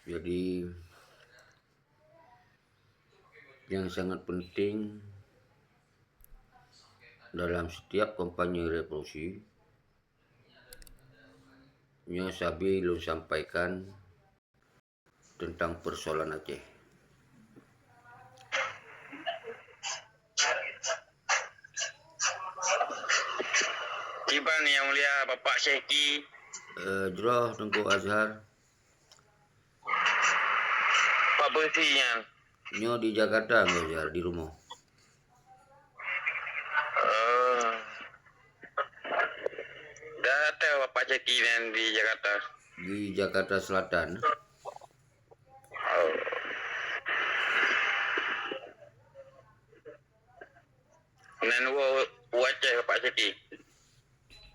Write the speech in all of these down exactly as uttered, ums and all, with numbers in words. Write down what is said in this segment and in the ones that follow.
Jadi, nyang sangat penting dalam setiap kampanye revolusi, nyoe sabe lôn sampaikan teuntang peusoalan Aceh. Kiban Yang Mulia Bapak Syehki. Eh, jroh Teungku Azhar. Pak Beusi nyan. Nyoe di Jakarta, Teungku Azhar, di rumoh. Oh. Dah rata Bapak Syehki nyan di Jakarta? Di Jakarta Selatan. Oh. Nan woe u Aceh Bapak Syehki?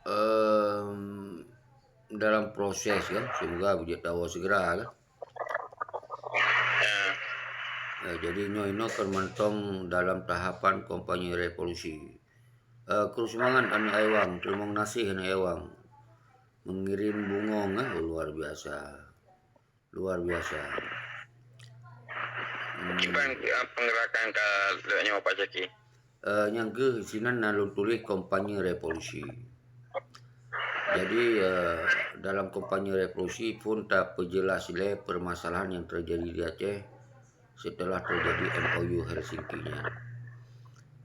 Em, dalam proses kan, semoga beujeuet tawoe segera kan. Ya. Ya, jadi nyoe inoe kan mantong dalam tahapan kampanye revolusi. Eh, kru seumangat aneuk Aiwang, teurimong gaséh aneuk Aiwang. Mengirim bungong, eh, luar biasa. Luar biasa. Hmm. Kiban, eh, penggerakan ka lheueh nyoe Pak Syehki? Eh, nyang keuh sinan na lôn tuléh kampanye revolusi. Jadi, eh, dalam kampanye revolusi phon tapeujeulaih lé permasalahan nyang teujadi di Aceh seuteulah teujadi M O U Helsinki nyan.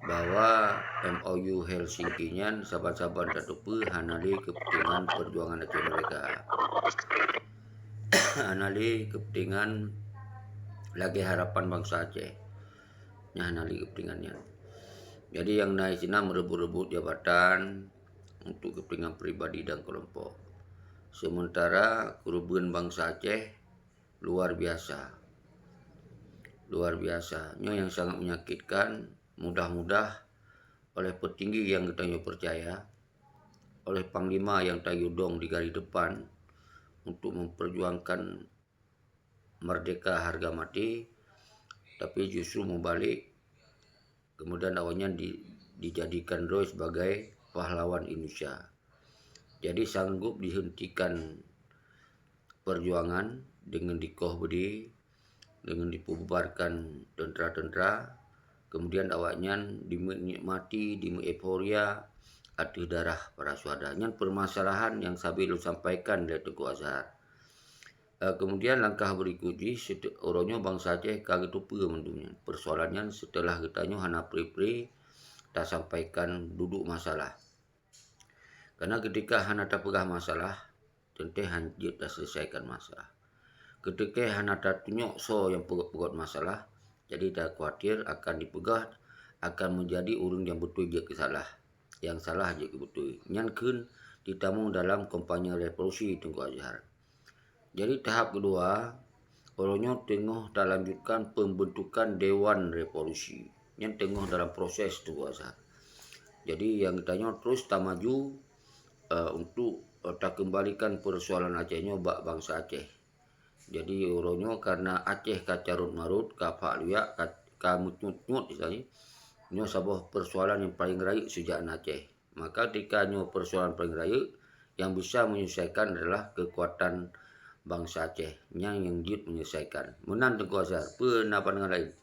Bahwa M O U Helsinki nyan saban-saban tateupeue hana lé keupeuntengan peujuangan Aceh Merdeka. Hana lé keupeuntengan lagée harapan bansa Aceh. Nyan hana lé keupeuntengan nyan. Jadi nyang na sinan meureubot-reubot jabatan untuk keupeuntengan pribadi dan kelompok. Sementara keureubeuen bansa Aceh luar biasa. Luar biasa. Nyoe nyang sangat menyakitkan, mudah-mudah oleh petinggi nyang geutanyoe peucaya, oleh panglima nyang tanyoe dong di garis depan untuk memperjuangkan merdeka harga mati, tapi justru meubalek, kemudian awaknyan di-, dijadikan droe sebagai pahlawan Indonesia. Jadi sanggup dihentikan perjuangan dengan dikoh beudé, dengan dipububarkan tentera-tentera, kemudian awaknyan dimeunikmati, dimeueuforia ateueh darah para syuhada. Nyan permasalahan nyang sabe lôn sampaikan lé Teungku Azhar. Eh, kemudian langkah berikut jih, sete-, uroe nyoe bansa Aceh ka geuteupeue mandum nyan. Persoalan nyan seuteulah geutanyoe hana pri-pri tasampaikan duduek masalah. Karena ketika hana tapeugah masalah, teuntée han jeuet taselesaikan masalah. Ketika hana tatunyok soe nyang peugét-peugét masalah, jadi takhawatir akan dipeugah akan menjadi ureuëng nyang beutôi jeuet keu salah, nyang salah jeuet keu beutôi. Nyan kheun jitamong dalam kampanye revolusi Teungku Azhar. Jadi tahap keudua, uroe nyoe teungoh talanjutkan pembentukan Dewan Revolusi. Nyan teungoh dalam proses Teungku Azhar. Jadi nyang geutanyoe terus tamaju, eh, untuk, eh, takeumbalikan persoalan Aceh nyoe bak bansa Aceh. Jadi uroe nyoe karena Aceh ka carot marot, ka phak luyak, ka, ka meucngut-cngut istilahnya. Nyoe saboh persoalan nyang paleng rayeuk sijak na Aceh. Maka ketika nyoe persoalan paleng rayeuk, nyang bisa menyelesaikan adalah keukuatan bansa Aceh. Nyang, nyang jeuet menyelesaikan. Meunan Teungku Azhar, peue na pandangan laén?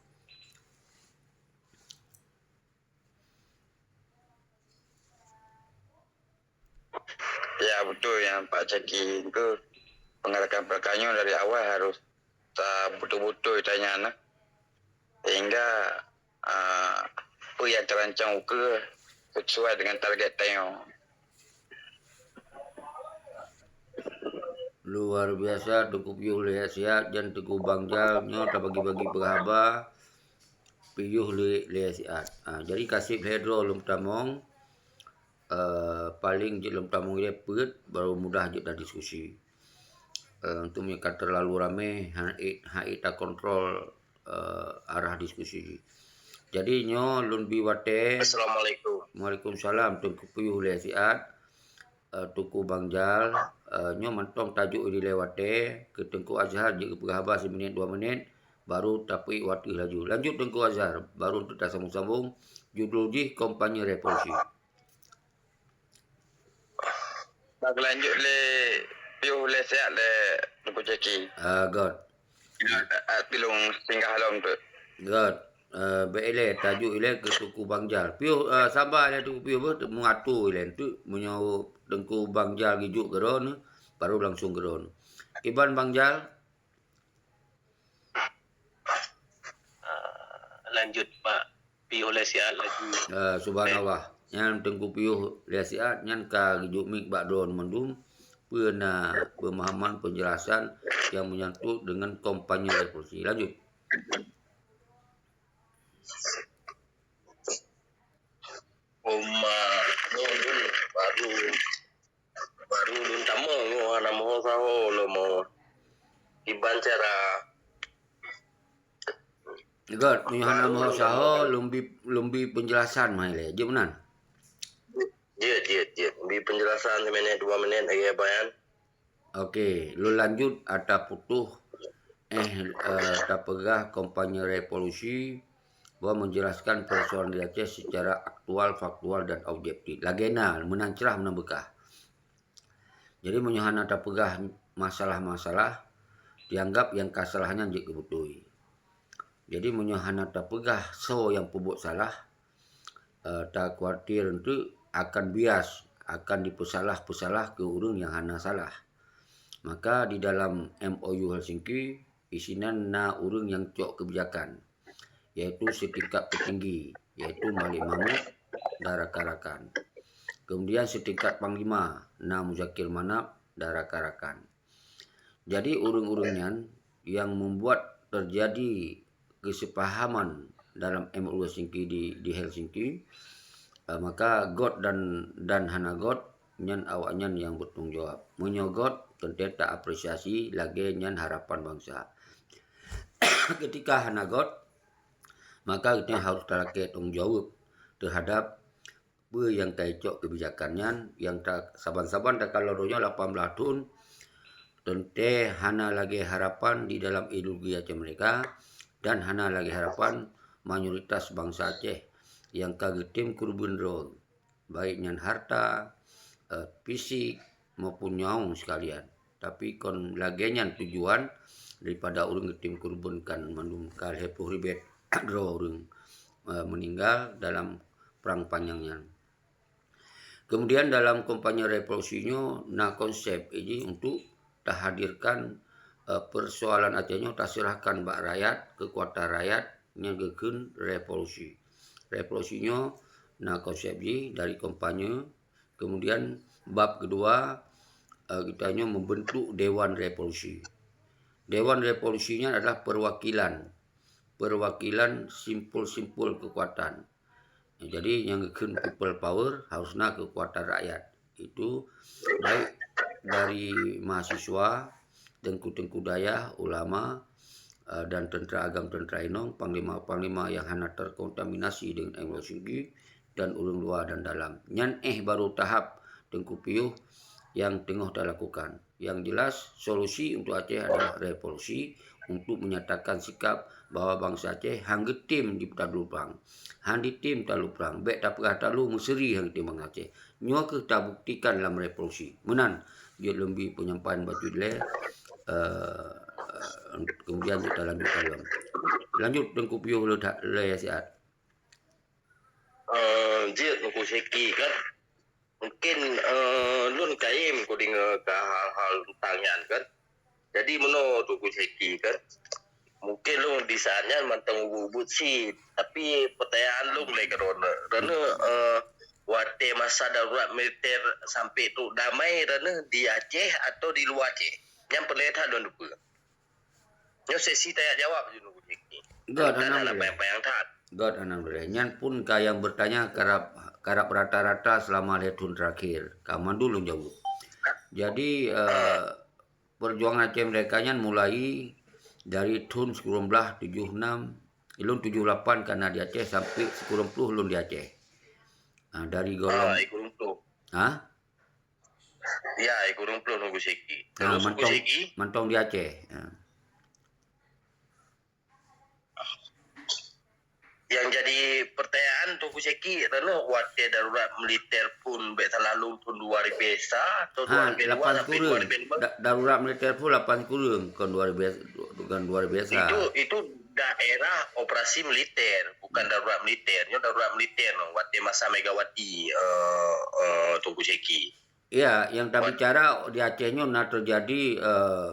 Ya, betul yang Pak Syehki itu, penggerakan-penggerakan nyoe dari awal harus ta-, betul-betul tanya nah. Sehingga, ah, peue nyang tarancang ukeue sesuai dengan target tanyoe. Luar biasa, Teungku piôh lé siat, dan Teungku Bang Jal nyoe tabagi-bagi peurahaba piôh lé, lé siat. Ah, jadi kaseb lhée droe lom tamong. Eh, paling jeuet lom tamong ilée peuet, baru mudah jeuet tadiskusi. Eh, untuk meunyoe ka terlalu ramé, han ék, han ék takontrol, eh, arah diskusi. Jadi nyoe lôn bi watée. Assalamualaikum. Waalaikumsalam, Teungku piôh lé siat. Eh, Teungku Bang Jal, eh, nyoe mantong tajok dilée watée, keu Teungku Azhar jeuet geupeugah haba siminit dua minit, baru tapeuék watée laju. Lanjut Teungku Azhar, baru untuk tasambung-sambung, judul jih Kampanye Revolusi. Bak lanjut lé piôh lé siat lé Teungku Syehki. Ah, göt. Ya, eh, eh, tulông singgah lom tu. Göt. Eh, bèk ilèe, tajôk ilèe keu Teungku Bang Jal. Piôh, eh, saba ilèe Teungku Piôh beuh, meungato ilèe tu, meunyoe Teungku Bang Jal geujok keu droeneuh, baru langsông keu droeneuh. Iban Bang Jal. Ah, lanjut, Pak. Piôh lé siat laju. Ah, subhanallah. Nyan Teungku Piôh lé siat nyan ka geujok mik bak droeneuh mandum. Peue na pemahaman penjelasan yang menyangkut dengan kampanye revolusi. Lanjut. Uma, nyoe dulu baru Baru lôn tamong nyoe hana meuho saho lom. Kiban cara. Göt, nyoe hana meuho saho, lôn bi, lôn bi penjelasan mai lé. Jeuet meunan? Jeuet, jeuet, jeuet. Bi penjelasan siminit, dua minit lagèe bayan. Oke, lôn lanjut ata putôh, eh, eh, tapeugah kampanye revolusi, bahwa menjelaskan persoalan di Aceh secara aktual, faktual, dan objektif. Lagèe na, meunan crah, meunan beukah. Jadi, meunyoe hana tapeugah masalah-masalah, dianggap nyang ka salah nyan jeuet keu beutôi. Jadi, meunyoe hana tapeugah soe nyang peubuet salah, eh, takhawatir eunteuk akan bias, akan dipeusalah-peusalah keu ureueng nyang hana salah. Maka di dalam M O U Helsinki, isinan na ureueng nyang cok keubijakan, yaitu setingkat peutinggi, yaitu Malik Mahmud dan rakan-rakan. Kemudian setingkat panglima, na Muzakir Manaf dan rakan-rakan. Jadi, ureueng-ureueng nyan nyang membuat terjadi kesepahaman dalam M O U Helsinki di, di Helsinki, eh, maka göt dan, dan hana göt, nyan awaknyan nyang bertanggung jawab. Meunyoe göt, teuntèe ta apresiasi lagèe nyan harapan bansa. Ketika hana göt, maka geutanyoe harôh talakèe tanggung jawab terhadap peue nyang ka icok keubijakan nyan, nyang ta-, saban-saban takalon donya lapan blah thôn, teuntèe hana lagèe harapan di dalam ideologi Aceh Merdeka dan hana lagèe harapan mayoritas bansa Aceh nyang ka geutem keureubeuen droe, baik nyan harta, eh, fisik, maupun nyawöng sekalian. Tapi kon lagèe nyan tujuan daripada ureueng geutem keureubeuen kan mandum ka lhèe ploh ribèe droe ureueng, eh, meninggal dalam perang panjang nyan. Kemudian dalam kampanye revolusi nyoe na konsep jih untuk tahadirkan, eh, persoalan Aceh nyoe taseurahkan bak rakyat, keukuatan rakyat nyang geukheun revolusi. Revolusi nyoe na konsep jih dari kampanye. Kemudian bab kedua, eh, geutanyoe membentuk Dewan Revolusi. Dewan Revolusi nyan adalah perwakilan, perwakilan simpul-simpul kekuatan. Jadi, nyang geukheun people power harus na kekuatan rakyat. Itu baik dari mahasiswa, teungku-teungku dayah, ulama, eh, dan tentera agam, tentera inong, panglima-panglima nyang hana terkontaminasi dengan M O U Helsinki, dan ureueng luwa dan dalam. Nyan éh baru tahap Teungku Piôh nyang teungoh talakukan. Yang jelas, solusi untuk Aceh adalah revolusi untuk menyatakan sikap bahwa bansa Aceh han geutem di talu prang. Han jitem talu prang. Bèk tapeugah talu, meuseuri han geutem bansa Aceh. Nyoe kheueh tabuktikan lam revolusi. Meunan jeuet lôn bi penyampaian bacut lé, eh, kemudian jeuet talanjutkan lom. Lanjut Teungku Piôh lé, lé siat. Eh, jeuet Teungku Syeki kan. Mungkin, eh, lôn kayém kudeungoe ka hal-hal teuntang nyan kan. Jadi meunoe Teungku Syeki kan. Mungkin lôn di saat nyan mantong ubit-ubit cit. Tapi pertanyaan lôn lé keudroe, droeneuh, eh, watèe masa darurat militer sampai trok damai droeneuh di Aceh atau di luwa Aceh? Nyan peureulèe that lôn teupeue. Nyoe sesi tanya jawab je Teungku Syeki. Göt, alhamdulillah. Panyang-panyang that. Göt, alhamdulillah. Nyan pun ka nyang bertanya karab, karab rata-rata selama lhèe thôn terakhir. Ka mandum lôn jaweueb. Jadi, eh, perjuangan Aceh Merdeka nyan mulai dari thôn sikureueng blaih tujoh nam, lôn tujoh lapan ka na di Aceh sampai sikureueng ploh lôn di Aceh. Ah, dari golom-, ah, sikureueng ploh. Ha? Ya, sikureueng ploh Teungku Syeki. Ah, terus Teungku Syeki? Mantong di Aceh. Ya. Nyang jadi pertanyaan Teungku Syeki, droeneuh watèe darurat militer phôn bèk salah lôn thôn dua ribèe sa atau dua ribèe dua sampai dua ribèe lima? Da-, darurat militer phôn lapan sikureueng, kon dua ribèe, Bukan luar biasa. Itu itu daerah operasi militer, bukan darurat militer. Nyoe darurat militer nyoe, watèe masa Megawati, eh, eh, Teungku Syeki. Ya, yang tabicara di Aceh nyoe na terjadi, eh,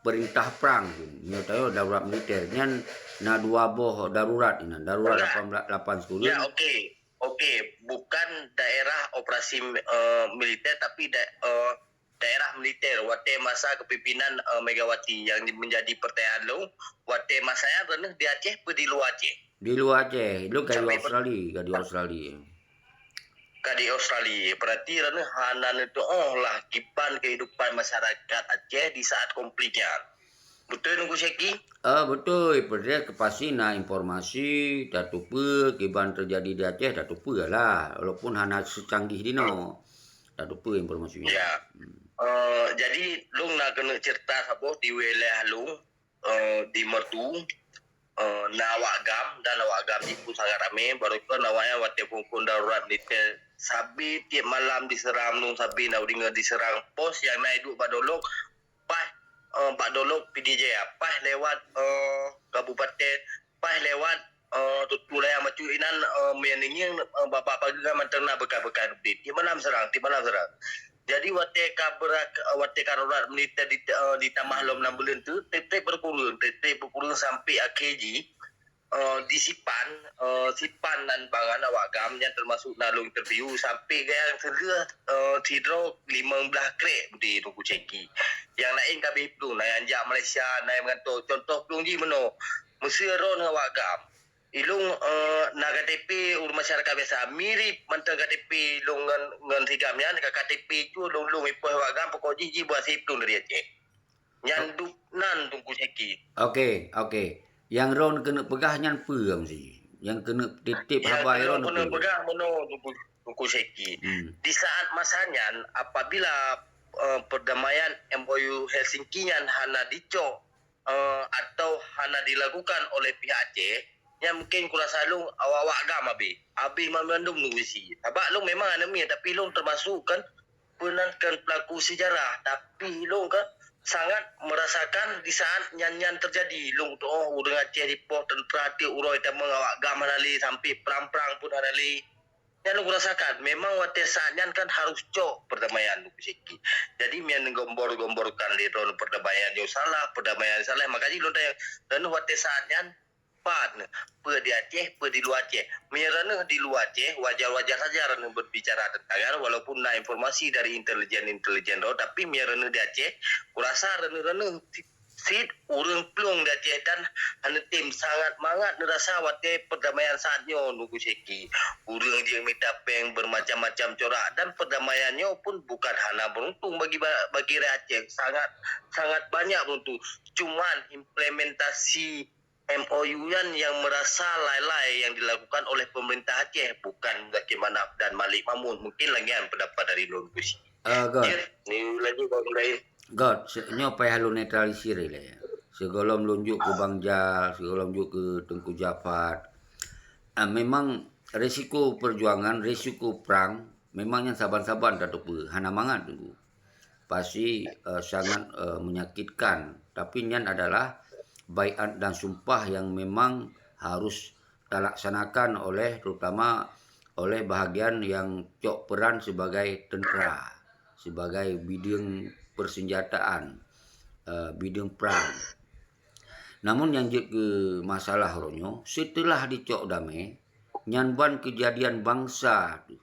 perintah perang. Nyoe tahu darurat militer. Nyan na dua boh darurat inan. Darurat lapan belas, lapan sepuluh. Ya, oke. Oke, bukan daerah operasi, eh, militer, tapi da-, eh, daerah militer watèe masa kepimpinan, eh, Megawati yang menjadi pertanyaan lôn, watèe masa nyan Reuneuh di Aceh pe di luwa Aceh? Di luwa Aceh, lôn ka di Australia, ka di Australia. Ka di Australia, berarti Reuneuh hana neutuoh lah kiban kehidupan masyarakat Aceh di saat konflik nyan. Beutôi Teungku Syeki? Ah, beutôi, pasti na informasi, tateupeue kiban terjadi di Aceh, tateupeue lah, walaupun hana secanggih di noe. Tateupeue informasi nyan. Ya. Eh, jadi lôn na keuneuk cerita saboh di wilayah lôn, eh, di Meureudu, eh, na awak GAM dan awak GAM jih pun sangat ramé. Baroekon awaknyan watèe phôn-phôn darurat militer, sabe tiep malam diserang lôn, sabe na uroe deungoe diserang pos nyang na iduek bak Dolok, paih, eh, bak Dolok Pidie Jaya, paih lewat, eh, kabupaten, paih lewat, eh, Teungku Layang bacut inan, eh, meunyoe ngieng, eh, bak-bak pageue mantong na bekas-bekas. Tiep malam serang, tiep malam serang. Jadi watèe ka beura-, watèe ka darurat militer di, eh, ditamah lom nam buleuen tu, trép-trép beukureueng, trép-trép beukureueng sampai akhé jih, eh, di Sipan, eh, Sipan nan bangai awak GAM nyan termasuk na lôn interview sampai gaya seuleuh, eh, sidroe limong blah krek di Teungku Syeki. Nyang laén ka abéh plueng, na nyang jak Malaysia, na nyang meugantoe. Contoh plueng jih meunoe, meuseu droeneuh awak GAM. Ilôn, eh, na K T P ureueng masyarakat biasa, mirip mantong K T P lôn ngon, ngon si GAM nyan, ka K T P cue lôn-lôn ipoh awak GAM, pokok jih jih beuhasé plueng dari Aceh. Nyan duek nan Teungku Syeki. Oke, oke. Nyang droen keuneuk peugah nyan peue meusti? Nyang keuneuk titip haba droen keuneuk peugah meunoe Teungku, Teungku Syeki. Hmm. Di saat masa nyan, apabila, eh, perdamaian M O U Helsinki nyan hana dicok, eh, atau hana dilakukan oleh pihak Aceh, nyan mungkin kurasa lôn awak-awak GAM abéh. Abéh mandum Teungku Syeki. Sabab lôn memang aneuk miet, tapi lôn termasuk kan peunan kan pelaku sejarah, tapi lôn kan sangat merasakan di saat nyan-nyan terjadi. Lôn tuoh ureueng Aceh dipoh teuntra tiep uroe tamong awak GAM hana lé, sampai prang-prang pun hana lé. Nyan lôn rasakan, memang watèe saat nyan kan harus cok perdamaian Teungku Syeki. Jadi meunyoe gombor-gomborkan lé droen perdamaian nyoe salah, perdamaian salah, maka jih lôn tanyong, dan watèe saat nyan pat, peue di Aceh, peue di luwa Aceh. Meunyoe Reuneuh di luwa Aceh, wajar-wajar saja Reuneuh berbicara tentang nyan, walaupun na informasi dari intelijen-intelijen droen, tapi meunyoe Reuneuh di Aceh, kurasa Reuneuh-Reuneuh cit ureueng plueng di Aceh dan hana tem sangat mangat neurasa watèe perdamaian saat nyoe Teungku Syeki. Ureueng jeuet mita péng bermacam-macam corak dan perdamaian nyoe pun bukan hana beruntung bagi ba-, bagi rakyat Aceh. Sangat, sangat banyak beruntung. Cuman implementasi M O U nyan yang merasa lalai yang dilakukan oleh pemerintah Aceh, bukan Zaki Manaf dan Malik Mahmud. Mungkin lagèe nyan pendapat dari lôn Teungku Syeki. Ah, good. Jeuet, ni laju bak laén. Good, se-, nyoe payah lôn netralisir ilèe. Sigohlom lôn jok keu Bang Jal, sigohlom jok keu Teungku Jafar. Ah, memang risiko perjuangan, risiko perang, memang nyan saban-saban tateupeue, hana mangat Teungku. Pasti, eh, sangat, eh, menyakitkan. Tapi nyan adalah baiat dan sumpah yang memang harus talaksanakan oleh, terutama oleh bahagian yang cok peran sebagai tentera, sebagai bideueng persenjataan, eh, bideueng perang. Namun nyang jeuet keu masalah uroe nyoe, seuteulah dicok damé, nyan ban keujadian bansa tu.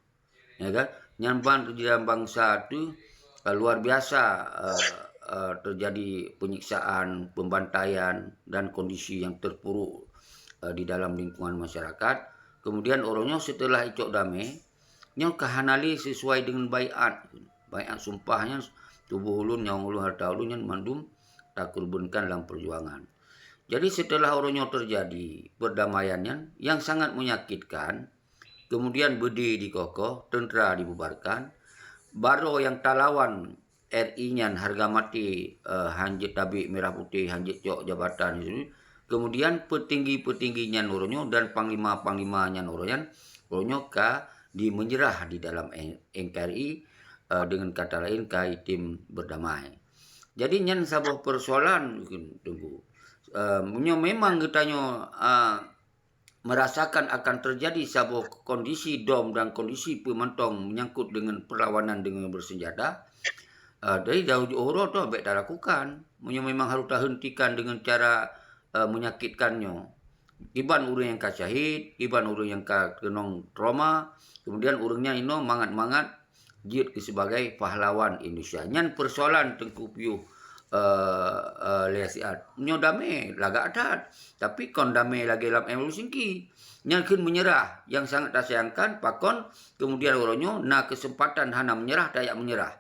Ya kan? Nyan ban keujadian bansa tu, eh, luar biasa, eh, eh, terjadi penyiksaan, pembantaian, dan kondisi yang terpuruk, eh, di dalam lingkungan masyarakat. Kemudian uroe nyoe seuteulah icok damé, nyoe ka hana lé sesuai deungon baiat. Baiat sumpah nyan, tuboh ulôn, nyawöng ulôn, hareuta ulôn nyan mandum takeureubeunkan lam peujuangan. Jadi seuteulah uroe nyoe teujadi peurdamaian nyan, nyang sangat menyakitkan, kemudian beudé dikoh-koh, teuntra dibubarkan, baroe nyang talawan R I nyan hareuga maté, eh, hanjeuet tabek mirah putéh, hanjeuet cok jabatan itu. Kemudian peutinggi-peutinggi nyan uroe nyoe dan panglima-panglima nyan uroe nyan, uroe nyoe ka dimeunyeurah di dalam N-, N K R I, eh, deungon kata laén ka item beurdamai. Jadi nyan saboh persoalan, Teungku. Eh, meunyoe memang geutanyoe, ah, merasakan akan terjadi saboh kondisi dom dan kondisi peumantong menyangkut dengan perlawanan dengan bersenjata, eh, jadi jauh-jauh uroe tu bèk talakukan. Meunyoe memang harus tahentikan dengan cara, eh, menyakitkan nyoe. Kiban ureueng nyang ka syahid, kiban ureueng nyang ka keunong trauma, kemudian ureueng nyan inoe mangat-mangat jeuet keu sibagai pahlawan Indonesia. Nyan persoalan Teungku Piôh, eh, eh, Lheueh Siat. Nyoe damé lagak that, tapi kon damé lagèe lam M L U Singki. Nyan kheun menyerah, nyang sangat tasayangkan, pakon kemudian uroe nyoe na keuseumpatan hana menyerah, tajak menyerah.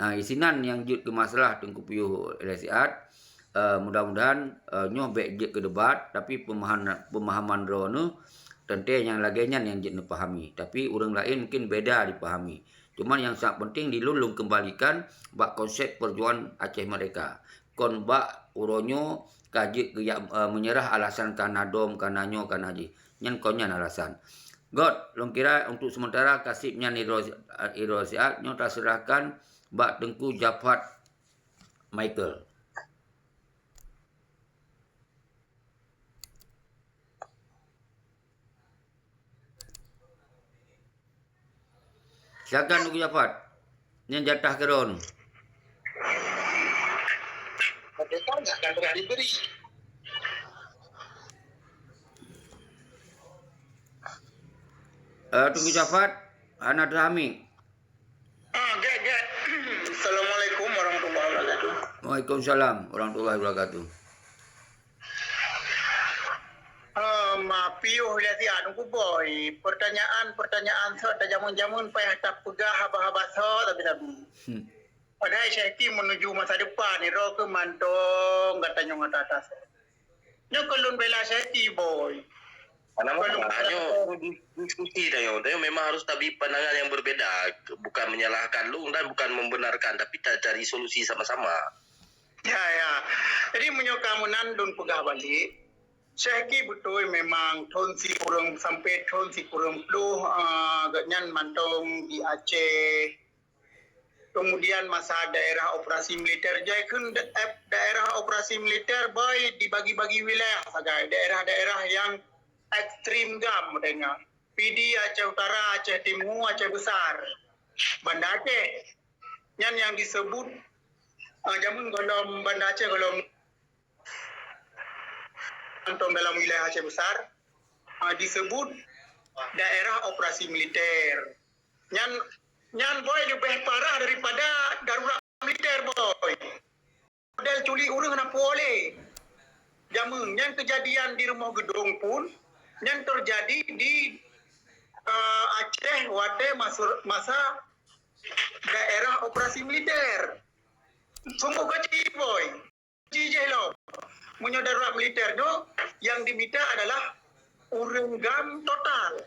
Ha, isinan nyang jeuet keu masalah Teungku Piôh Lheueh Siat. Eh, mudah-mudahan, eh, nyoe bèk jeuet keu debat, tapi pemahaman, pemahaman droeneuh teuntèe nyang lagèe nyan nyang jeuet neupahami. Tapi ureueng laén mungkin beda dipahami. Cuma nyang sangat penting di lôn, lôn keumbalikan bak konsep perjuangan Aceh Merdeka. Kon bak uroe nyoe ka jeuet keu jak, eh, menyerah alasan kana dom, kana nyoe, kana jih. Nyan kon nyan alasan. Göt, lôn kira untuk sementara ka seb nyan Idro, Idro Siat, nyoe taseurahkan bak Teungku Jafat Michael. Silakan Teungku Jafat. Nyan jatah keudroe. Merdeka nggak akan pernah diberi. Eh, Teungku Jafat, hana teuhami. Ah, gèt, gèt. Assalamualaikum warahmatullahi wabarakatuh. Waalaikumsalam warahmatullahi wabarakatuh. Ah, ma piôh Lheueh Siat, Teungku Boy. Pertanyaan-pertanyaan sot tajamén-jamén payah tapeugah haba-haba sot sabe-sabe. Hmm. Padahai Syekh Ki menuju masa depan, ni roh keu mantong gata nyoe gata atas. Nyoe keu lôn bela Syekh Ki, Boy. Hana masalah, nyoe diskusi tanyoe. Tanyoe memang harus tabri pandangan yang berbeda. Bukan menyalahkan lôn dan bukan membenarkan, tapi ta-, cari solusi sama-sama. Ya, ya. Jadi, meunyoe ka meunan lôn peugah balik, Syekh Ki beutôi memang thôn sikureueng sampai thôn sikureueng ploh, ah, gobnyan mantong di Aceh, kemudian masa daerah operasi militer, jai kheun da-, eh, daerah operasi militer, Boy, dibagi-bagi wilayah sagai, daerah-daerah yang ekstrim GAM, katanya. Pidie, Aceh Utara, Aceh Timu, Aceh Besar, Banda Aceh. Nyan yang disebut, eh, jameun gohlom Banda Aceh, gohlom mantong dalam wilayah Aceh Besar, ah, disebut daerah operasi militer. Nyan, nyan, Boy, leubeh parah daripada darurat militer, Boy. Model culik ureueng hana puwoe lé. Jameun nyan kejadian di Rumoh Geudong pun, nyan terjadi di, eh, Aceh watèe masu-, masa daerah operasi militer. Sungguh keji, Boy. Jijih lom. Meunyoe darurat militer nyoe, yang dimita adalah ureueng GAM total.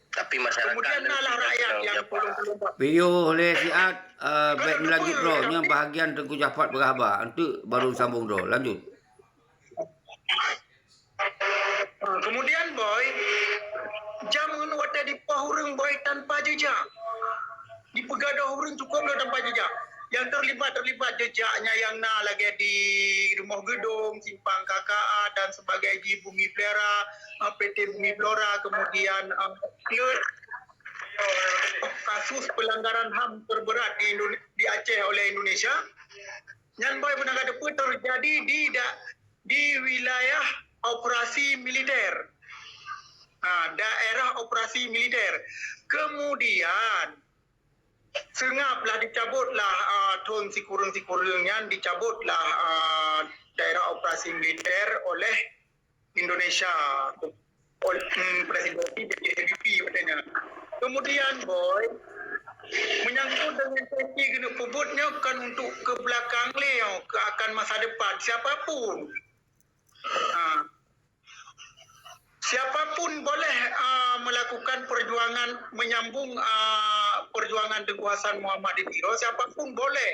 Tapi masyarakat kemudian nalah rakyat yang tolong-tolong. Piôh Lheueh Siat, eh, bèk meulanjut droe, nyoe bahagian Teungku Jafat peugah haba. Enteuk baru sambung droe. Lanjut. Ah, kemudian, Boy, jameun watèe dipoh ureueng, Boy, tanpa jejak. Dipeugadôh ureueng cukôp lom tanpa jejak. Yang terlibat-terlibat jejaknya yang na lagèe di Rumoh Geudong, Simpang K K A dan sebagainya, Bumi Flora, ah, P T Bumi Flora, kemudian, ah, kasus pelanggaran HAM terberat di Indone-, di Aceh oleh Indonesia. Nyan, Boy, beuna ka teupeu terjadi di da-, di wilayah operasi militer. Ha, daerah operasi militer. Kemudian, seungab lah dicabut lah, ah, thôn sikureueng-sikureueng nyan dicabut lah, ah, daerah operasi militer oleh Indonesia, oleh, hmm, Presiden Habibie katanya. Kemudian, Boy, menyangkut dengan Syekh Ki keuneuk peubuet nyoe kan untuk ke belakang lé, ke akan masa depan siapapun. Ha. Siapapun boleh, ah, melakukan perjuangan menyambung, ah, perjuangan Teungku Hasan Muhammad di Tiro, siapapun boleh.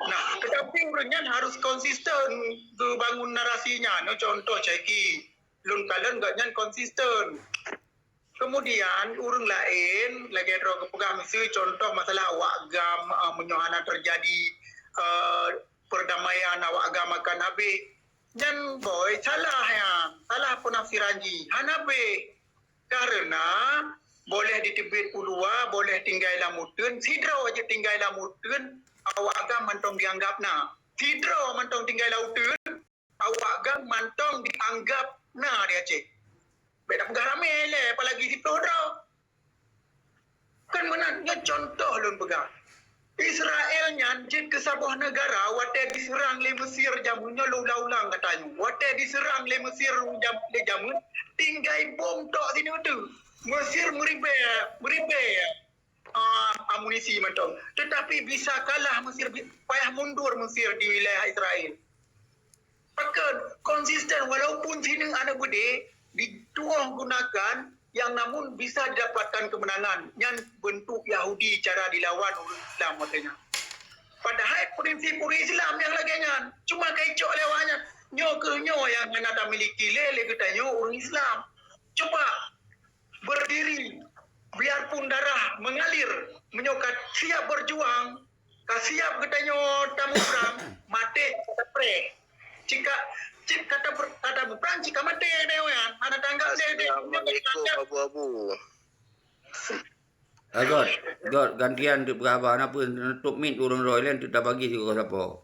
Nah, tetapi ureueng nyan harus konsisten geubangun narasinya. Nyoe contoh Syekh Ki, lôn kalon gobnyan konsisten. Kemudian, ureueng laén, lagèe droe geupeugah, miseu contoh masalah awak GAM, eh, meunyoe hana terjadi, eh, perdamaian awak agam akan habéh. Nyan boy, salah nyan, salah peunafsiran jih. Hana habéh. Karena boleh diteubiet u luwa, boleh tinggai lam uteuen, sidroe jeuet tinggai lam uteuen, awak agam mantong dianggap na. Sidroe mantong tinggai lam uteuen, awak agam mantong dianggap na di Aceh. Bèk tapeugah ramé lé, apalagi siplôh droe. Kan meunan, nyoe contoh lôn peugah. Israel nyan jeuet keu saboh neugara watèe diseurang lé Mesir jameun nyoe, lôn ulang-ulang gata nyoe. Watèe diseurang lé Mesir jam-, lé jameun, tinggai bom tok sineuk teuh. Mesir meuribèe, meuribèe, ah, amunisi mantong. Tetapi bisa kalah Mesir, bi-, payah mundur Mesir di wilayah Israel. Pakon konsisten walaupun sineuk aneuk beudé dituoh gunakan yang namun bisa didapatkan kemenangan. Nyan bentuk Yahudi cara dilawan ureueng Islam watèe nyan. Padahai prinsip ureueng Islam nyang lagèe nyan, cuma ka icok lé awak nyan. Nyoe keuh nyoe nyang hana tamiliki lé, lé geutanyoe ureueng Islam. Cuba berdiri, biarpun darah mengalir, meunyoe ka siap berjuang, ka siap geutanyoe tamuprang, maté ka tapreh. Cit ka, cit ka ta-, ka tamuprang, cit ka maté geutanyoe nyan. Hana tanggap deh, deh. Assalamualaikum, Abu-abu. Ah, Got, Got, gantian teuk peugah haba, na peue, neutôp mic ureueng droe laén teuk tabagi sigoe sapo.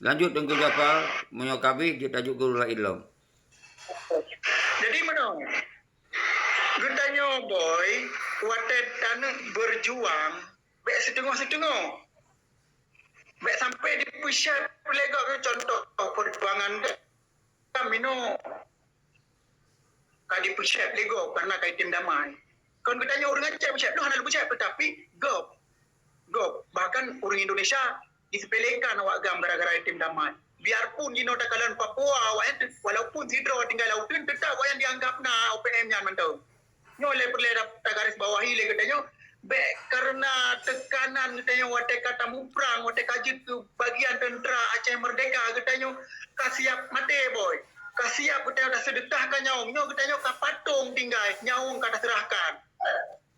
Lanjut Teungku Jafar, meunyoe ka habéh, jeuet tajok keu ureueng laén lom. Jadi meunoe, geutanyoe boy, watèe taneuk berjuang, bèk siteungoh-siteungoh. Bèk sampai dipeusiap lé gob, contoh perjuangan kan minoe ka dipeusiap lé gob karena ka item damai. Kon geutanyoe ureueng Aceh peusiap, nyoe hana lôn peusiap, tetapi gob, gob, bahkan ureueng Indonesia disepelekan awak agam gara-gara item damai. Biarpun jinoe takalon Papua, awaknyan te-, walaupun sidroe tinggai lam uteuen, tetap awaknyan dianggap na O P M nyan mantong. Nyoe lé peureulèe ta-, tagaris bawahi lé geutanyoe, bèk karena teukanan geutanyoe watèe ka tamuprang, watèe ka jeuet keu bagian teuntra Aceh Merdeka, geutanyoe ka siap maté boy. Ka siap geutanyoe taseudeutahkan nyawöng. Nyoe geutanyoe ka patong tinggai, nyawöng ka taseurahkan.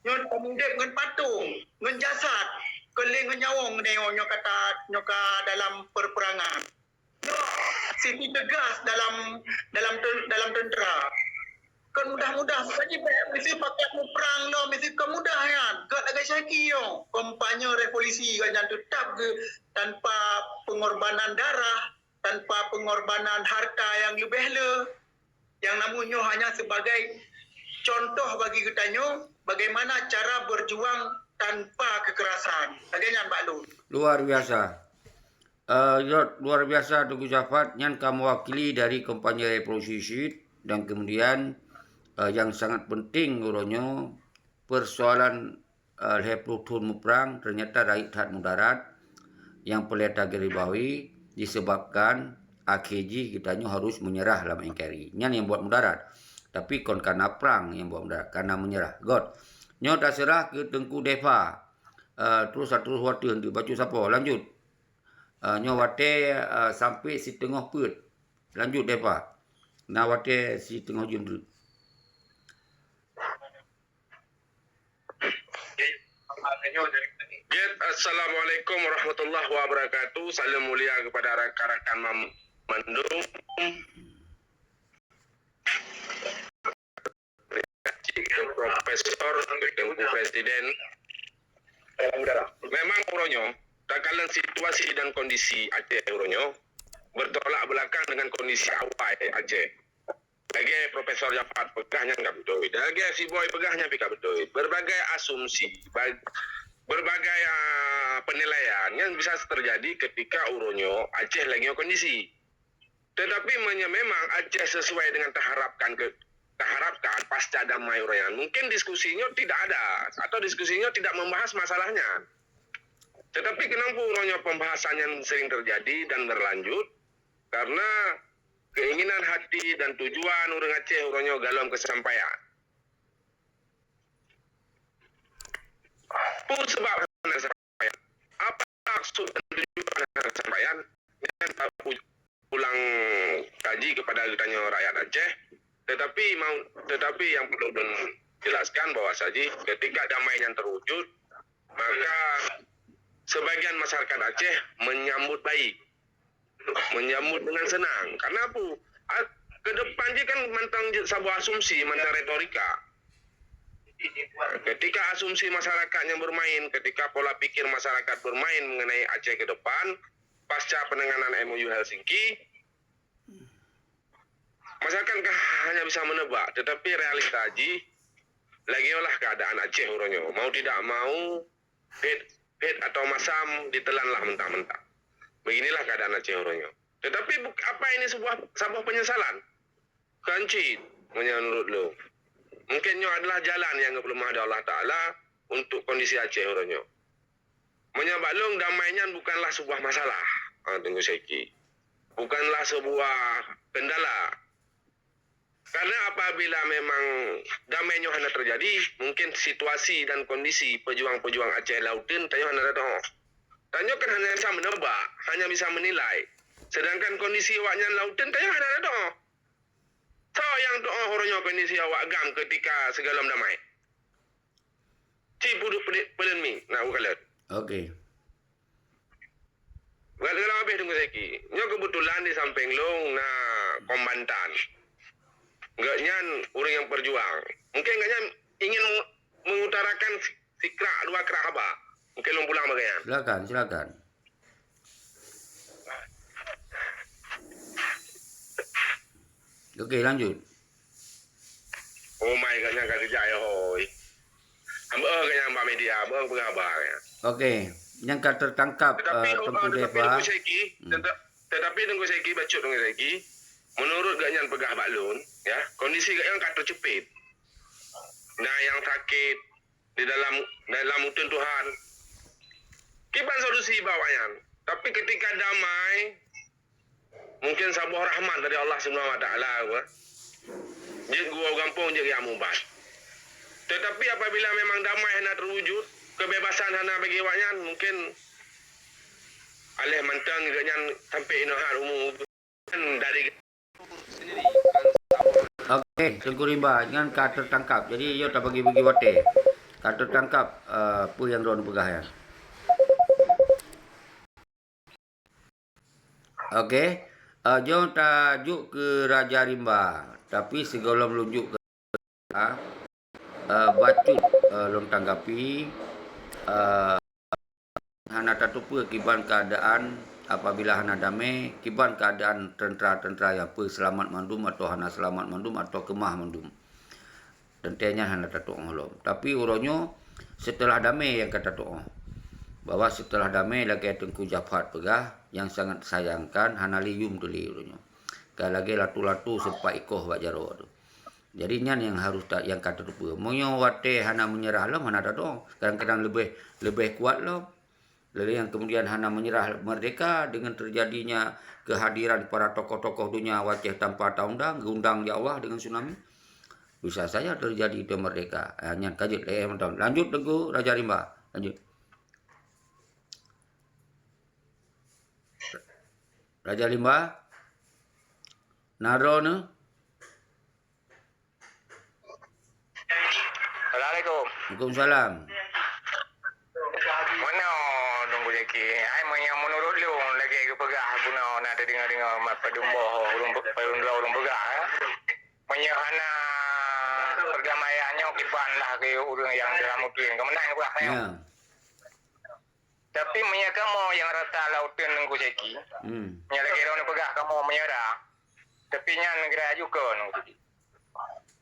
Nyoe tameudép ngon patong, ngon jasad, kon lé ngon nyawöng geutanyoe nyoe ka ta-, nyoe ka dalam perperangan. Nyoe siti teugas dalam, dalam ten-, dalam teuntra. Kon mudah-mudah, bukan jih bèk miseue pakat muprang lom, miseue kon mudah nyan. Gèt lagèe Syaki nyoe, kampanye revolusi gobnyan teutap geu-, tanpa pengorbanan darah, tanpa pengorbanan harta nyang leubeh le. Nyang namun nyoe hanya sebagai contoh bagi geutanyoe bagaimana cara berjuang tanpa kekerasan. Lagèe nyan bak lôn. Luar biasa. Eh, Zot, luar biasa Teungku Jafar, nyan ka mewakili dari kampanye revolusi dan kemudian, eh, yang sangat penting uroe nyoe persoalan, eh, lhèe ploh thôn muprang ternyata rayeuk that mudarat nyang peureulèe tagaribawahi disebabkan akhé jih geutanyoe harus menyerah lam N K R I. Nyan nyang buat mudarat. Tapi kon kana prang nyang buat mudarat, kana menyerah. Got. Nyoe taseurah keu Teungku Deva. Eh, terus, terus watèe bacut sapo. Lanjut. Ah, nyoe watèe, ah, sampai siteungoh peuet. Lanjut, Deva. Na watèe siteungoh jeuem treuk. Assalamualaikum warahmatullahi wabarakatuh. Salam mulia kepada rakan-rakan mam-, mandum. Profesor, Teungku Presiden. Memang uroe nyoe, takalon situasi dan kondisi Aceh uroe nyoe, bertolak belakang dengan kondisi awai Aceh. Lagèe Profesor Jafar peugah nyan ka beutôi. Lagèe si Boy peugah nyan pih ka beutôi. Berbagai asumsi, bag-, berbagai, ah, penilaian yang bisa terjadi ketika uroe nyoe Aceh lagèe nyoe kondisi. Tetapi meunyoe memang Aceh sesuai dengan taharapkan ke, taharapkan pasca damai uroe nyan, mungkin diskusi nyoe tidak ada atau diskusi nyoe tidak membahas masalah nyan. Tetapi kenapa uroe nyoe pembahasan nyan sering terjadi dan berlanjut? Karena keinginan hati dan tujuan ureueng Aceh uroe nyoe galom keusampaian. Peue sabab hana sampaian? Apa maksud dan tujuan hana sampaian? Nyan ulang kaji kepada geutanyoe rakyat Aceh. Tetapi mau, tetapi yang perlu lôn jelaskan bahwa saji ketika damai nyan terwujud, maka sebagian masyarakat Aceh menyambut baik. menyambut dengan senang. Karena apa? A-, ke depan je kan mantong je saboh asumsi, mantong retorika. Ketika asumsi masyarakat yang bermain, ketika pola pikir masyarakat bermain mengenai Aceh ke depan, pasca penanganan M O U Helsinki, masyarakat kan hanya bisa menebak, tetapi realita jih, lagèe itulah keadaan Aceh uroe nyoe. Mau tidak mau, phet, phet atau masam ditelan lah mentah-mentah. Beginilah keadaan Aceh uroe nyoe. Tetapi buk-, apa ini sebuah, saboh penyesalan? Kan cit, meunyoe menurut lôn. Mungkin nyoe adalah jalan nyang geupeuleumah lé Allah Taala untuk kondisi Aceh uroe nyoe. Meunyoe bak lôn, damai nyan bukanlah sebuah masalah, ha, Teungku Syeki. Bukanlah sebuah kendala. Karena apabila memang damai nyoe hana terjadi, mungkin situasi dan kondisi pejuang-pejuang Aceh Lauteun tanyoe hana tatu'oh. Tanyoe kan hanya bisa menebak, hanya bisa menilai. Sedangkan kondisi awaknyan Lauteun tanyoe hana tatu'oh. Soe nyang tu'oh uroe nyoe kondisi awak GAM ketika sigohlom damai? Ci puduk peudit peuleueng mi, na ukalon. Oke. Bukan segala habéh Teungku Syeki. Nyoe kebetulan di samping lôn na kombatan. Gobnyan ureueng nyang berjuang. Mungkin gobnyan ingin mengutarakan sikrak dua krak haba. Mungkin lôn pulang bak gobnyan. Silakan, silakan. Oke, lanjut. Oh my God, nyan ka keujak ya hoi. Ambek oh nyang bak media, ambek oh peugah haba ya. Oke, nyang ka tertangkap, tetapi, eh, Teungku Deva. Tetapi Teungku Syeki, hmm, teta-, tetapi Teungku Syeki, bacut Teungku Syeki, menurut gobnyan peugah bak lôn, ya, kondisi gobnyan ka terjepit. Na nyang sakit, di dalam, dalam uteuen Tuhan. Kiban solusi bak awaknyan. Tapi ketika damai, mungkin saboh rahmat dari Allah Subhanahu Wa Taala, apa? Jeuet geuwoe gampông, jeuet geuyak mubat. Tetapi apabila memang damai hana terwujud, kebebasan hana bagi awaknyan, mungkin aléh mantong gobnyan sampai inoe hat umu. Oke, Teungku Rimba, nyan ka tertangkap. Jadi, yo tabagi-bagi watèe. Ka tertangkap, eh, peue nyang droeneuh peugah nyan. Oke, eh, jom tajok keu Raja Rimba. Tapi sigohlom lôn jok keu eh, bacut, eh, lôn tanggapi, eh, hana tateupeue kiban keuadaan apabila hana damé, kiban keuadaan teuntra-teuntra nyang peue seulamat mandum atawa hana seulamat mandum atawa keumah mandum. Teuntèe nyan hana tatu'oh lom. Tapi uroe nyoe, seuteulah damé nyang ka tatu'oh. Bahwa seuteulah damé, lagèe Teungku Jafar peugah, nyang sangat sayangkan hana lé yum teuh lé uroe nyoe. Ka lagèe latu-latu seumpat ikoh bak jaroe teuh. Jadi nyan nyang harôh ta-, nyang ka tateupeue. Meunyoe watèe hana meunyeurah lom, hana tatu'oh. Kadang-kadang leubeh, leubeh kuat lom. Lalu yang kemudian hana meunyeurah meurdéhka dengan terjadinya kehadiran para tokoh-tokoh dunia u Aceh tanpa taundang, geundang ya Allah dengan tsunami. Bisa saja terjadi itu meurdéhka. Ah, nyan ka jeuet lé mantong. Lanjut Teungku Raja Rimba. Lanjut. Raja Rimba. Na droeneuh? Assalamualaikum. Waalaikumsalam. Meunoe Teungku Zaki, ai meunyoe meunurot lôn lagèe geupeugah bunoe na teudeungoe-deungoe mat padum boh ureueng pe-, padum droe ureueng peugah, eh. Meunyoe hana perdamaian nyoe kiban lah keu ureueng nyang dalam uteuen. Keumeunang peugah nyoe. Ya. Tapi meunyoe kamoe nyang rata lam uteuen Teungku Zaki, hmm, meunyoe lagèe droeneuh peugah kamoe meunyeurah, tapi nyan geura aju kon Teungku Zaki.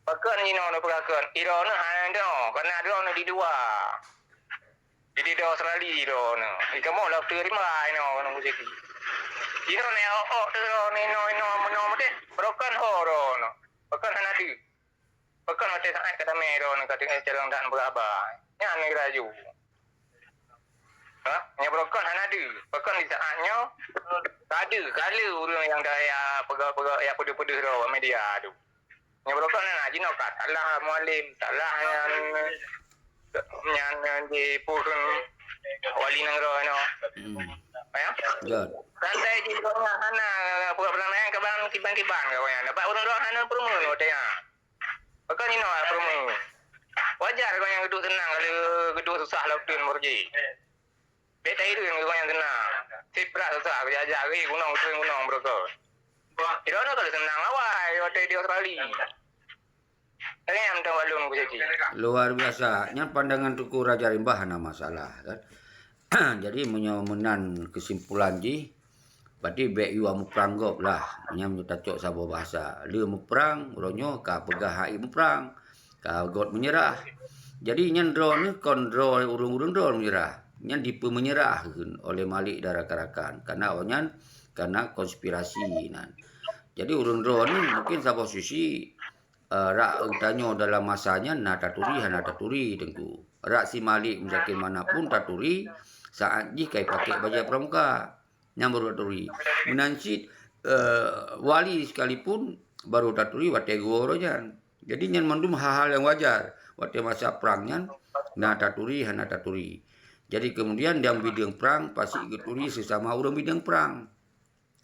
Pakon jinoe neupeugah kon, droeneuh hana droe, karena droeneuh di dua. Di, di Australia droeneuh. Di kamoe lam uteuen rimba inoe Teungku Zaki. Jinoe nyoe ôk-ôk teuh droeneuh inoe, inoe meunoe meudeh, barokon ho droeneuh. Pakon hana deuh. Pakon watèe saát ka damé droeneuh ka teungoh carông dan beuraba. Nyan laju. Ha? Nyan barokon hana deuh. Pakon di saát nyoe ka deuh, ka le ureueng nyang daya peugah-peugah, nyang peudeuh-peudeuh droe media tu. Nyan barokon hana jinoe ka salah Mualem, salah nyan, nyan, nyan di peue wali nanggroe nyoe. Hmm. Ya? Betul. Santai jih droe nyan hana peugah-peugah nyan ka ban kiban-kiban ka nyan. Bak ureueng droe hana peureumeun watèe nyan. Pakon jinoe hana peureumeun. Wajar gobnyan geuduek seunang, ka lheueh geuduek susah lam uteuen meureujek. Bèk tahireuen gobnyan seunang. Siprak susah, kujak-jak gunong, turun gunong, beureukoh. Sidroe nyoe ka lheueh seunang awai watèe di Australia. Tangiang mantong walong ku siki. Luar biasa. Nyan pandangan Teungku Raja Rimba hana masalah, kan. Jadi, meunyoe meunan keusimpulan jih, berarti bèk yue muprang gob lah. Nyan meunyoe tacok saboh bahasa. Le muprang, uroe nyoe ka peugah hana muprang. Ka göt meunyeurah. Jadi, nyan droeneuh kon droe ureueng-ureueng droe meunyeurah. Nyan dipeumeunyerah kheun oleh Malik dan rakan-rakan. Karena awaknyan, karena konspirasi nyan. Jadi, ureueng droeneuh mungkin saboh sisi, eh, rak geutanyoe dalam masa nyan na taturi, hana taturi, Teungku. Rak si Malik Muzakir Manaf pun taturi, saat jih ka jipakék bajèe pramuka. Nyan baru taturi. Meunan cit, eh, wali sekalipun baru taturi watèe geuwoe uroe nyan. Jadi, nyan mandum hal-hal nyang wajar. Watèe masa prang nyan, na taturi, hana taturi. Jadi, kemudian dalam bideueng prang, pasti geuturi sesama ureueng bideueng prang.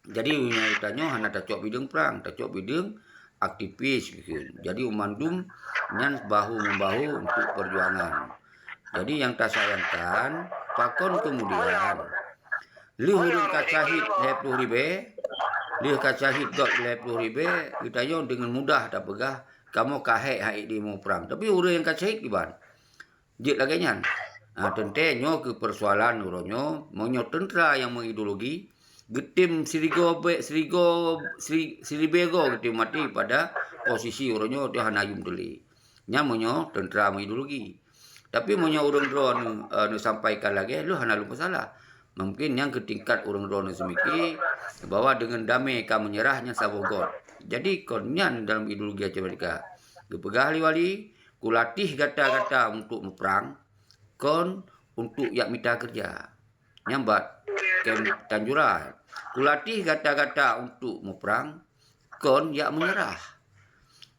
Jadi, meunyoe tanyoe hana tacok bideueng prang, tacok bideueng aktivis, gitu. Jadi, mandum nyan bahu-membahu untuk perjuangan. Jadi, nyang tasayangkan, pakon kemudian lheueh ureueng ka syahid lhèe ploh ribèe, lheueh ka syahid göt lhèe ploh ribèe, geutanyoe deungon mudah tapeugah, "Kamoe ka hék hana muprang." Tapi ureueng nyang ka syahid kiban? Jeuet lagèe nyan. Ha, teuntèe nyoe keuh peusoalan uroe nyoe, meunyoe teuntra nyang meuideologi, geutem sirigoe bèe, sirigoe, siri-, siribèe goe geutem maté pada posisi uroe nyoe, teuh hana yum teuh lé. Nyan meunyoe teuntra meuideologi. Tapi meunyoe ureueng droeneuh, eh, neusampaikan lagèe lheueh, hana lôn peusalah. Mungkin nyan keu tingkat ureueng droeneuh seumiki bahwa deungon damé ka meunyeurah nyan saboh göt. Jadi kon nyan dalam ideologi Aceh Merdeka. Geupeugah lé wali, "Kulatih gata-gata untuk muprang, kon untuk jak mita keureuja." Nyan bak kem Tanjura. "Kulatih gata-gata untuk muprang, kon jak meunyeurah.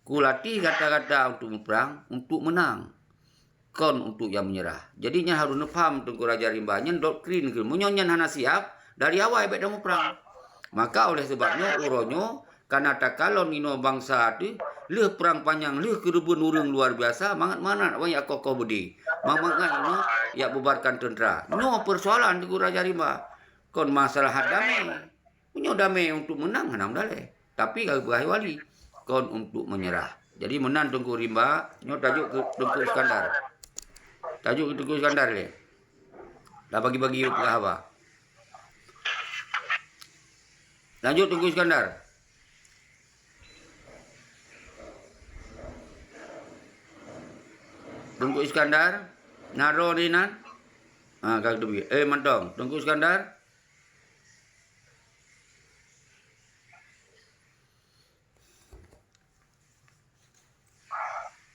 Kulatih gata-gata untuk muprang, untuk meunang, kon untuk jak meunyeurah." Jadi nyan harôh neupaham Teungku Raja Rimba, nyan doktrin keuh. Meunyoe nyan hana siap, dari awai bèk tamuprang. Maka oleh sebab nyoe, uroe nyoe, ka na takalon inoe bansa teuh, lheueh prang panyang, lheueh keureubeuen ureueng luar biasa, mangat-mangat awai jak koh-koh beudé. Mangat-mangat inoe jak bubarkan teuntra. Nyoe peusoalan Teungku Raja Rimba. Kon masalah damé. Meunyoe damé untuk meunang, hana meudalèh. Tapi ka geupeugah wali, kon untuk meunyeurah. Jadi meunan Teungku Rimba, nyoe tajok keu Teungku Iskandar. Tajok keu Teungku Iskandar lé. Dah bagi-bagi peugah haba. Lanjut Teungku Iskandar. Teungku Iskandar, na droe di nan? Ha, ka teubiet. Eh, mantong. Teungku Iskandar?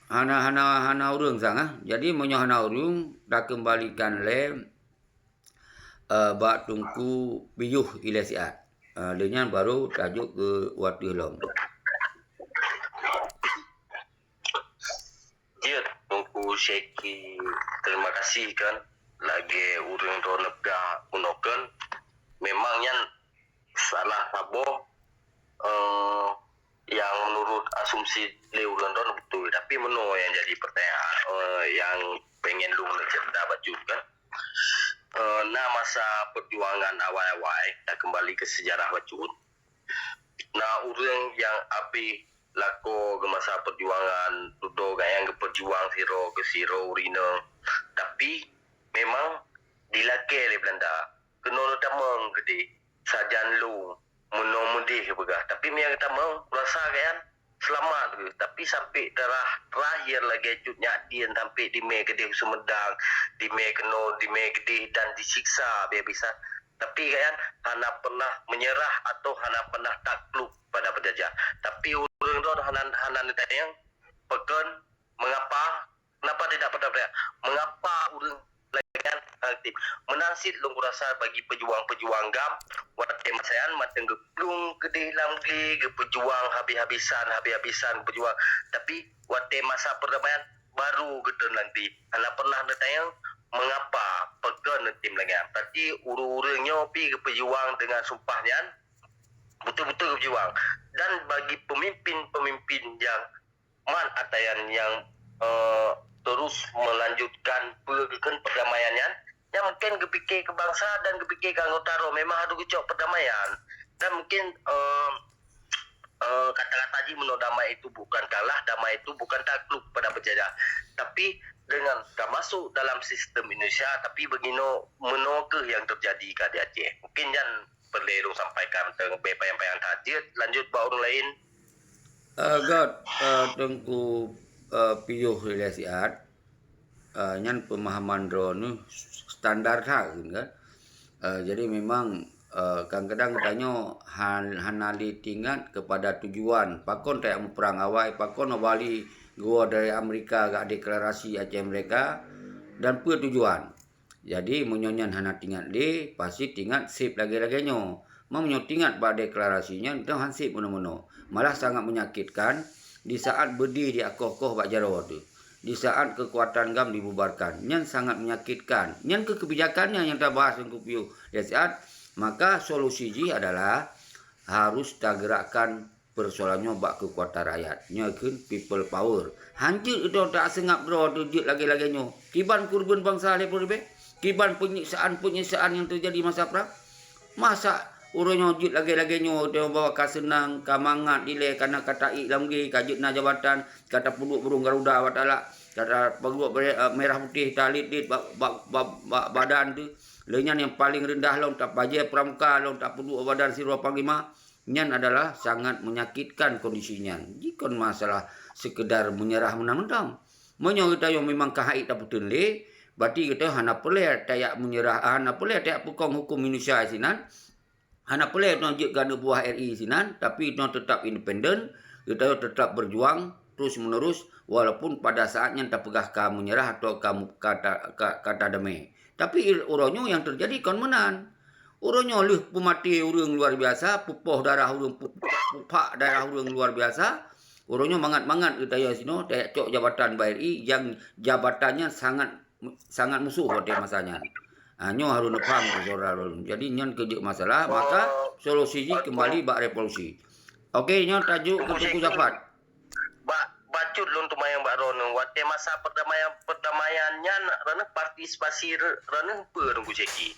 Hana, hana, hana ureueng sang, ah. Jadi, meunyoe hana ureueng, takeumbalikan lé, eh, bak Teungku Piôh ilèe siat. Eh, lheueh nyan baru tajok keu watèe lom. Jeuet, Teungku Syeki, terima kasih kan. Lagèe ureueng droeneuh peugah bunoe kan, memang nyan salah saboh, eh, nyang menurut asumsi lé ureueng droeneuh beutôi. Tapi meunoe nyang jadi pertanyaan, eh, nyang pengen lôn cerita bacut kan. Eh, na masa perjuangan awai-awai, takeumbali keu sejarah bacut. Na ureueng nyang abéh lakoe keu masa perjuangan, dudoe gobnyan geupeujuang sidroe keu sidroe ureueng inong. Tapi, memang dilakèe lé Beulanda. Keunoe neutamong keudéh, sajan lôn, meunoe meudéh peugah. Tapi meunyo geutamong, rasa gobnyan seulamat geuh. Tapi sampoe tarah, terakhir lagèe Cut Nyak Dien sampoe dimè keudéh u Sumedang, dimè keunoe, dimè keudéh dan disiksa habéh-habisan. Tapi gobnyan hana pernah menyerah atau hana pernah takluk pada penjajah. Tapi ureueng droeneuh hana, hana neutanyong, pakon, mengapa, kenapa tidak pernah bertanya, mengapa ureueng lagèe nyan aktif? Meunan cit lôn kurasa bagi pejuang-pejuang GAM, watèe masa nyan mantong geuplueng keudéh lam glé, geupeujuang habéh-habisan, habéh-habisan geupeujuang. Tapi watèe masa perdamaian, baru geutreun lam glé. Hana pernah neutanyong, mengapa, pakon neutem lagèe nyan. Berarti ureueng-ureueng nyoe pih geupeujuang deungon sumpah nyan, beutôi-beutôi geupeujuang. Dan bagi pemimpin-pemimpin nyang mat atayan nyang, eh, terus melanjutkan peue geukheun perdamaian nyan, nyan mungkin geupike keu bansa dan geupike keu anggota droe, memang harôh geucok perdamaian. Dan mungkin, eh, eh, kata-kata jih, meunoe damai itu bukan kalah, damai itu bukan takluk pada penjajah. Tapi dengan ka masuk dalam sistem Indonesia, tapi beginoe meunoe keuh nyang terjadi ka di Aceh. Mungkin nyan peureulée lôn sampaikan teuh, bék panyang-panyang that jeuet, lanjut bak ureuëng laén. Eh, göt, eh, Teungku, eh, piôh ilée siat, eh, nyan peumahaman droeneuh standar that, kan? Eh, jadi memang, eh, kadang-kadang geutanyoe han-, hana lé teuingat kepada tujuan. Pakon tajak muprang awai, pakon Bali geuwoe dari Amerika gak deklarasi Aceh Merdeka, dan peue tujuan. Jadi, meunyoe nyan hana teuingat lé, pasti teuingat seb lagée-lagée nyoe. Meunyoe teuingat bak deklarasi nyan, teuh han seb meunoe-meunoe. Malah sangat menyakitkan di saat beudé diakoh-koh bak jaroe teuh. Di saat keukuatan GAM dibubarkan, nyan sangat menyakitkan. Nyan keuh kebijakan nyan nyang tabahas Teungku piôh ilée siat. Maka solusi jih adalah harus tagerakkan persoalan nyoe bak keukuatan rakyat. Nyoe kheun people power. Han jeuet geutanyoe taseungab droe teuh jeuet lagée-lagée nyoe. Kiban keureubeuen bansa lé peureubée? Kiban penyiksaan-penyiksaan nyang teujadi masa prang? Masa uroe nyoe jeuet lagée-lagée nyoe, geutanyoe bahwa ka seunang, ka mangat dilée, kana ka taék lam gé, ka jeuet na jabatan, ka tapeuduek burông Garuda bak talak, ka tapeuduek bere-, eh, merah putih talit-lit bak, bak, bak, bak badan teuh. Lé nyan nyang paleng reundah lom tapajée pramuka lom tapeuduek badan sidroe panglima. Nyan adalah sangat menyakitkan kondisi nyan. Jikon masalah sekedar menyerah meunan-meunan. Meunyoe geutanyoe memang ka hait tapeuteun lé, berarti geutanyoe hana peureulée tajak menyerah, hana peureulée tajak peukong huköm Indonesia sinan, hana peureulée tanyoe jeuet keu aneuk buah R I sinan, tapi tanyoe teutap independen, geutanyoe teutap berjuang terus-menerus, walaupun pada saat nyan tapeugah ka menyerah atau ka mu-, ka ta-, ka, ka tadamé. Tapi uroe nyoe nyang teujadi kon meunan. Uroe nyoe lheueh peumaté ureuëng luar biasa, peupoh darah ureuëng, pu-, pu-, peuphak darah ureuëng luar biasa. Uroe nyoe mangat-mangat geutanyoe sinoe tajak cok jabatan bak R I nyang jabatan nyan sangat, sangat musoh watée masa nyan. Ha, nyoe harôh neupaham keu syedara lôn. Jadi nyan keuh jeuet masalah, maka solusi jih keumbali bak revolusi. Oke, nyoe tajok keu Teungku Jafar. Bak bacut lôn teumayang bak droeneuh, watée masa perdamaian, perdamaian nyan, droeneuh partisipasi re-, droeneuh peue, Teungku Syeki?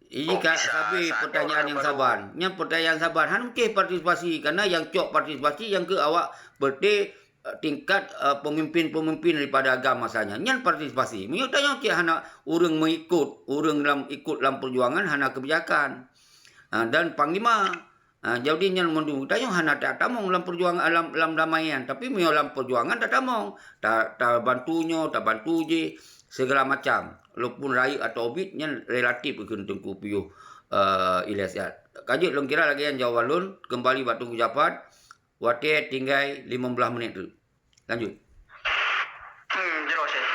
Ih, kok ka bisa sabe saat pertanyaan nyoe nyang baru saban. Nyan pertanyaan saban. Han mungken partisipasi, karena nyang cok partisipasi nyang keu awak berarti, eh, tingkat, eh, pemimpin-pemimpin daripada agama masa nyan. Nyan partisipasi. Meunyoe tanyoe cit hana ureuëng mengikut, ureuëng lam ikut lam perjuangan hana kebijakan. Ha, dan panglima. Ha, jadi nyan mandum tanyoe hana tatamong lam perjuangan, lam, lam damai nyan. Tapi meunyoe lam perjuangan tatamong, ta-, tabantu nyoe, tabantu jih, segala macam. Walaupun rayeuk atau ubit nyan relatif keu Teungku piôh, eh, ilée siat. Ka jeuet lôn kira lagée nyan jawaban lôn, keumbali bak Teungku Jafar, watée tinggai limong blaih menit teuk. Lanjut. Hmm, jelas, Syekh.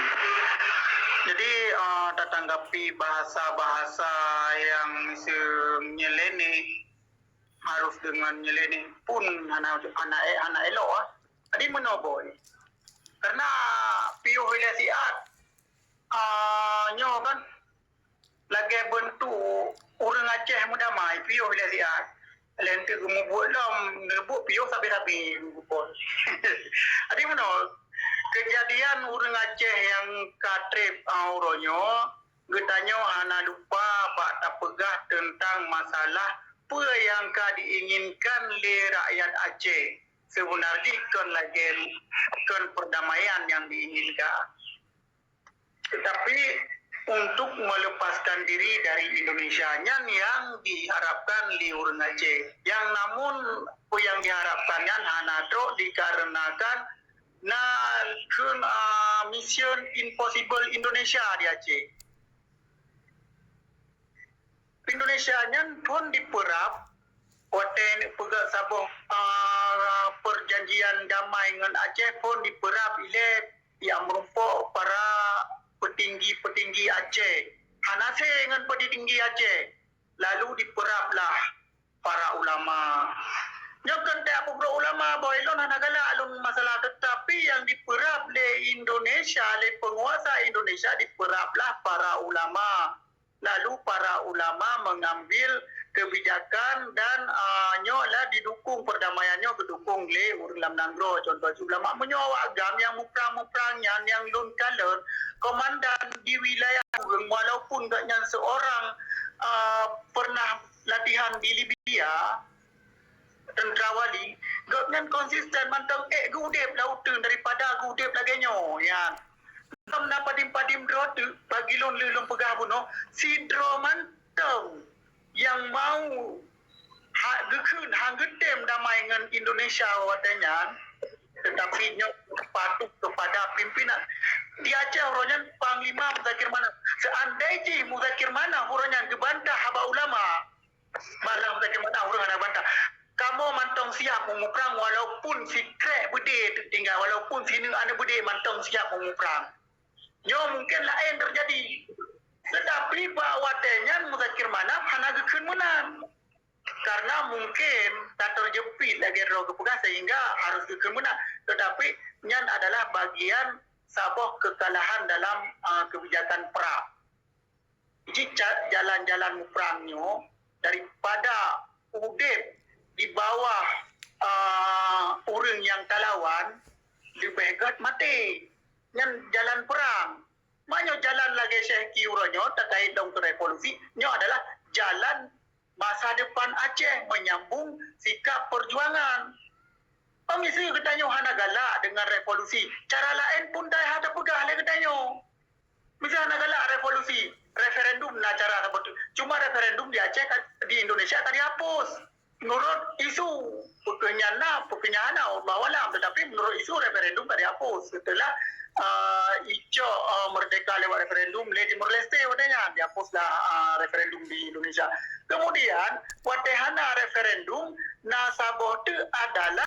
Jadi, eh, tatanggapi bahasa-bahasa yang se-, nyeleneh, harus dengan nyeleneh pun hana, hana, hana elok, ah. Jadi meunoe boh. Karena piôh ilée siat, ah, nyoe kan, lagée beuntuk ureuëng Aceh meudamai, piôh ilée siat. Lé teuk geumubuet lom, neubeuet piôh sabe-sabe geupon. Jadi meunoe, keujadian ureuëng Aceh nyang ka treb, ah, uroe nyoe, geutanyoe hana lupa bak tapeugah teuntang masalah peue nyang ka diinginkan lé rakyat Aceh. Seubeuna jih kon lagée, kon perdamaian nyang diinginkan. Tetapi untuk melepaskan diri dari Indonesia nyan yang diharapkan lé ureuëng Aceh. Yang namun peue nyang diharapkan nyan hana trok dikarenakan na kheun, ah, mission impossible Indonesia di Aceh. Indonesia nyan pun dipeurab watée peugah saboh, ah, perjanjian damai ngon Aceh pun dipeurab ilée nyang meurumpok para petinggi-petinggi Aceh. Hana se ngon petinggi Aceh, lalu dipeurab lah para ulama. Nyoe kon teuh peubrok ulama, boh ilôn hana galak lôn masalah, tetapi yang dipeurab lé Indonesia, lé penguasa Indonesia dipeurab lah para ulama. Lalu para ulama mengambil kebijakan dan, ah, nyoe lah didukung, perdamaian nyoe geudukung lé ureuëng lam nanggroe. Contoh cit ulama, meunyoe awak GAM nyang muprang-muprang nyan nyang lôn kalon komandan di wilayah ureuëng, walaupun gobnyan seorang uh, pernah latihan di Libya, tentara wali, gobnyan konsisten mantong ék geuudeb lam uteuen daripada geuudeb lagée nyoe. Nyan, lom na padum-padum droe teuk, bagi lôn lheueh lôn peugah bunoe, sidroe mantong nyang mau ha, geukheun han geutem damai ngon Indonesia watée nyan, tetapi nyoe patuh kepada pimpinan. Di Aceh uroe nyan Panglima Muzakir Manaf. Seandai jih Muzakir Manaf uroe nyan geubantah haba ulama, malah Muzakir Manaf ureuëng hana bantah. Kamoe mantong siap meumuprang walaupun sikrek beudé tinggai, walaupun sineuk aneuk beudé mantong siap meumuprang. Nyoe mungkin laén teujadi. Tetapi bak watée nyan Muzakir Manaf hana geukheun meunan. Karena mungkin ka teujeuet lagée droe geupeugah sehingga harus geukheun meunan. Tetapi nyan adalah bagian saboh kekalahan dalam uh, kebijakan perang. Jadi jalan-jalan muprang nyoe daripada udeb di bawah uh, ureuëng nyang talawan, leubeh gét maté. Nyan jalan perang. Meunyoe jalan lagée Syekh Ki uroe nyoe terkait dong revolusi, nyoe adalah jalan masa depan Aceh menyambung sikap perjuangan. Pemisi geutanyoe hana galak dengan revolusi. Cara laén pun dai hana peugah lé geutanyoe. Misal hana galak revolusi, referendum na cara saboh teuk. Cuma referendum di Aceh ka, di Indonesia ka dihapus. Menurut isu, peukeuh nyan na, peukeuh nyan hana, Allahu alam. Tetapi menurut isu referendum ka dihapus setelah uh, icok uh, merdeka lewat referendum lé Timor Leste watée nyan dihapuslah uh, referendum di Indonesia. Kemudian watée hana referendum, na saboh teuk adalah